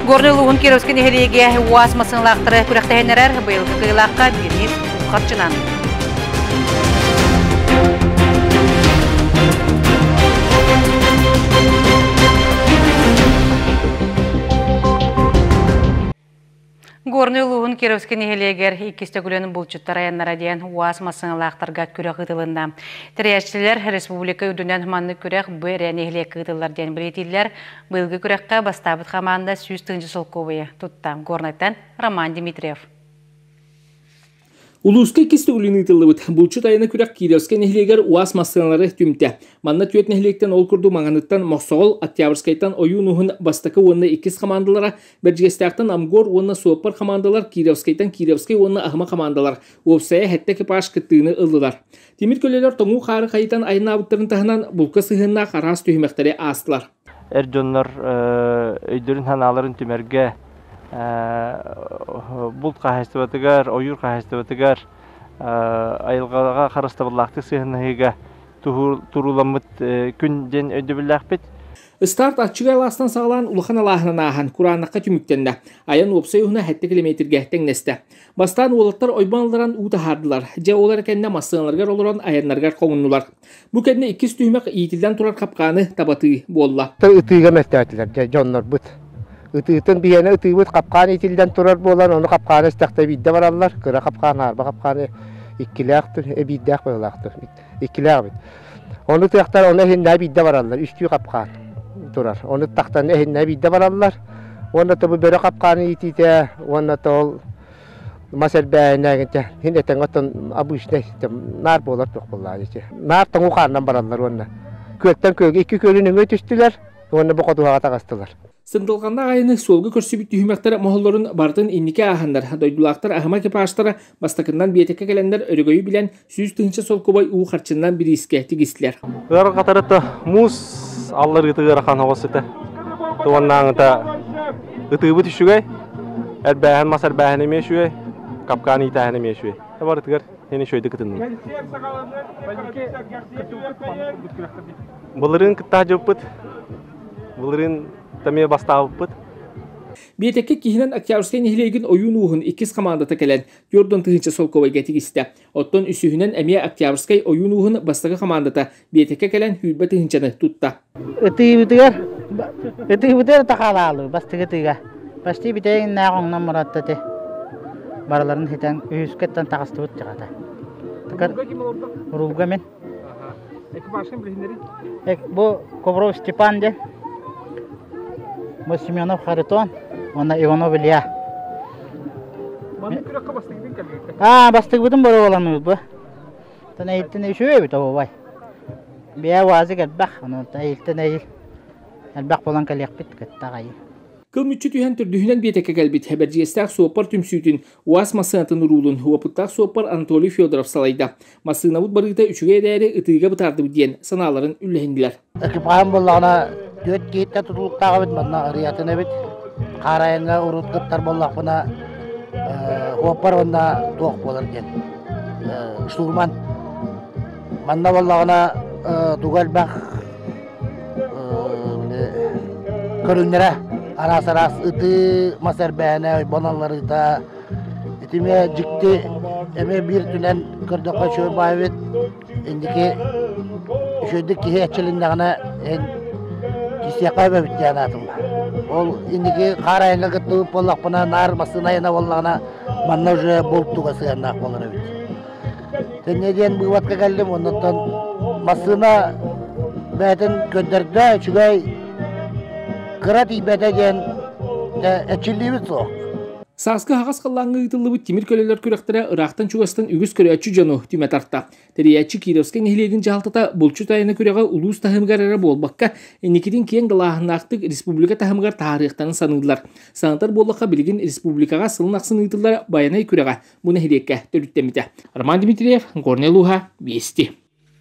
Горнай улууһун Кировскай нэһилиэгэ УАЗ массыыналаахтары күрэхтэһиннэрэр быйылгы кыайыылаахха бириис харчынан. Горнай улууһун Кировскай нэһилиэгэр иккис төгүлүн булчуттар айаннара диэн УАЗ массыыналаахтарга күрэх ыытылынна. Тэрийээччилэр республика үрдүнэн маннык күрэх бу эрэ нэһилиэккэ ыытыллар диэн бэлиэтииллэр. Быйылгы күрэххэ бастаабыт хамаанда 100 тыһыынча солкуобайы тутта. Горнайтан Роман Дмитриев. Улууска иккис төгүлүн ыытыллыбыт булчут айана күрэх Кировскай нэһилиэгэр УАЗ массыыналары түмтэ. Манна түөрт нэһилиэктэн ол курдук Маҥаныттан Мохсоҕол, Октябрьскайтан Ойуун Уһун бастакы уонна иккис хамаандалара, Бэрдьигэстээхтэн Амгор уонна Суоппар хамаандалар, Кировскайтан Кировскай уонна Аһыма хамаандалар, уопсайа сэттэ экипаж кыттыыны ыллылар. Тимир көлөлөр тоҥуу хаары хайытан айаннаабыттарын таһынан булка сыһыаннаах араас түһүмэхтэри аастылар. Эр дьоннор өйдөрүн-санааларын түмэргэ булт хаһаайыстыбатыгар, ойуур хаһаайыстыбатыгар айылҕаҕа харыстабыллаахтык сыһыаннаһыыга турууламмыт күн диэн өйдөбүллээхпит. Старт аччыгый алаастан саҕалаан улахан алааһынан ааһан кураанахха түмүктэннэ. Айан уопсай уһуна сэттэ километргэ тэҥнэстэ. Бастаан уолаттар ойбон алларан уу таһаардылар. Дьэ ол эрэ кэннэ массыыналарыгар олорон айаннарыгар хоҥуннулар. Бу кэннэ иккис түһүмэх иитиллэн турар хапкааны табатыы буолла. Ытыыга мөлтөөтүлэр дьэ дьоннорбут. Ытыытын биһиэнэ ытыыбыт хапкаан иитиллэн турар буолан, ону хапкааны истэхтэ биирдэ бараллар. Кыра хапкаан, аарба хапкааны иккилээх биирдээх быһыылаахтар. Иккилээх эбит. Ону тыахтар ону эһиннээ биирдэ бараллар. Үстүү хапкаан турар. Ону тахтан эһиннээ биирдэ бараллар. Уонна то бу бөрө хапкааны иитиитэ уонна то ол мас эрбээһинээгинчэ син этэҥҥэ оттон обычный наар буолар туох буоллаҕа ити. Наар тоҥуу хаанынан бараллар уонна күөлтэн күөлгэ икки күөлү нөҥүө түстүлэр уонна бу ходуһаҕа таҕыстылар. Сындылҕаннаах айаны суолга көрсүбүт түһүмэхтэр моһоллорун барытын инники ааһаннар, дойдулаахтар аһыма экипажтара бастакыннан биэтэккэ кэлэннэр өрөгөйү билэн 100 тыһыынча солкуобай уу харчыннан бириискэ тигистилэр. Ыарырҕатарыта муус алларыыта ыарахан оҕус этэ. Туоннааҥыта ытыыбыт үчүгэй, эрбээһин мас эрбээһин эмиэ үчүгэй, капкаан иитээһин эмиэ үчүгэй. Барытыгар ини үчүгэйдик ытынным. Былырыын кытта дьыппыт, былырыын эмиэ бастаабыппыт. Биэтэккэ киһинэн Октябрьскай нэһилиэгин ойуун ууһун иккис хамаандата кэлэн 40 тыһыынча солкуобайга тигистэ. Оттон үсүһүнэн эмиэ Октябрьскай ойуун ууһун бастакы хамаандата биэтэккэ кэлэн сүүрбэ тыһыынчаны тутта. Ытыыбытыгар ытыыбытыгар тахалаалыы бастакы ытыыга. Почти бүтэйиннээх оҥнон муратта ти. Барыларын хитэн үһүскэттэн таҕыстыбыт дьаҕата. Уруулга мин. Бу Ковров Степан диэн. Бу Семенов Харитон уонна Иванов Илья. Маннык күрэххэ бастыгытын кэлбиттэр. Аа, бастыгыбытын боруобаланныбыт бу. Тан эйиттэн үчүгэй эбит обобай. Бэйэ уазик элбэх, онон эйилтэн эйил элбэх буолан кэлиэхпит кытта аҕай. Кыл мүччү түһэн төрдүһүнэн биэтэккэ кэлбит Бэрдьигэстээх суоппар түмсүүтүн УАЗ массыынатын уруулун уопуттаах суоппар Анатолий Федоров салайда. Массыынабыт барыыта үчүгэй эрээри ытыыга бытаардыбыт диэн санааларын үллэһиннилэр. Экипажым буоллаҕына түөрт киһиттэн тутулуктаах эбит, манна ырыатын эбит. Хаар айаҥҥа урут кыттар буоллахпына суоппар уонна туох буолар диэн штурман. Манна буоллаҕына туга элбэх көрүҥнэрэ араас-араас ытыы, мас эрбээнэ, ойбон алларыыта ити эмиэ дьикти эмиэ биир түнэн көрдөххө үчүгэй баай эбит. Инники үчүгэйдик киһи эрчилиннэҕинэ эн кисиэхэ эбэбит диэн аатым. Ол инники хаар айаҥҥа кыттыбыт буоллахпына, наар массыына айана буоллаҕына, манна уже бултуга сыһыаннаах буолар эбит. Тэнньэ диэн быыбатка кэллим, оннуттан массыына бэйэтин көрдөрдө, үчүгэй кыра тиийбэтэ диэн эрчиллиибит суох. Сааскы аһаҕас халлааҥҥа ыытыллыбыт тимир көлөлөр күрэхтэрэ ыраахтан-чугастан үгүс көрөөччү дьону түмэ тарта. Тэрийээччи Кировскай нэһилиэгин дьаһалтата булчут айана күрэҕи улуус таһымыгар эрэ буолбакка, инникитин киэҥ далааһыннаахтык республика таһымыгар таһаарыахтарын саныыллар. Санатар буоллахха, билигин республикаҕа сылын ахсын ыытыллар Байанай күрэҕэ бу нэһилиэккэ төрүттэммитэ. Роман Дмитриев, Горнай улууһа, Вести.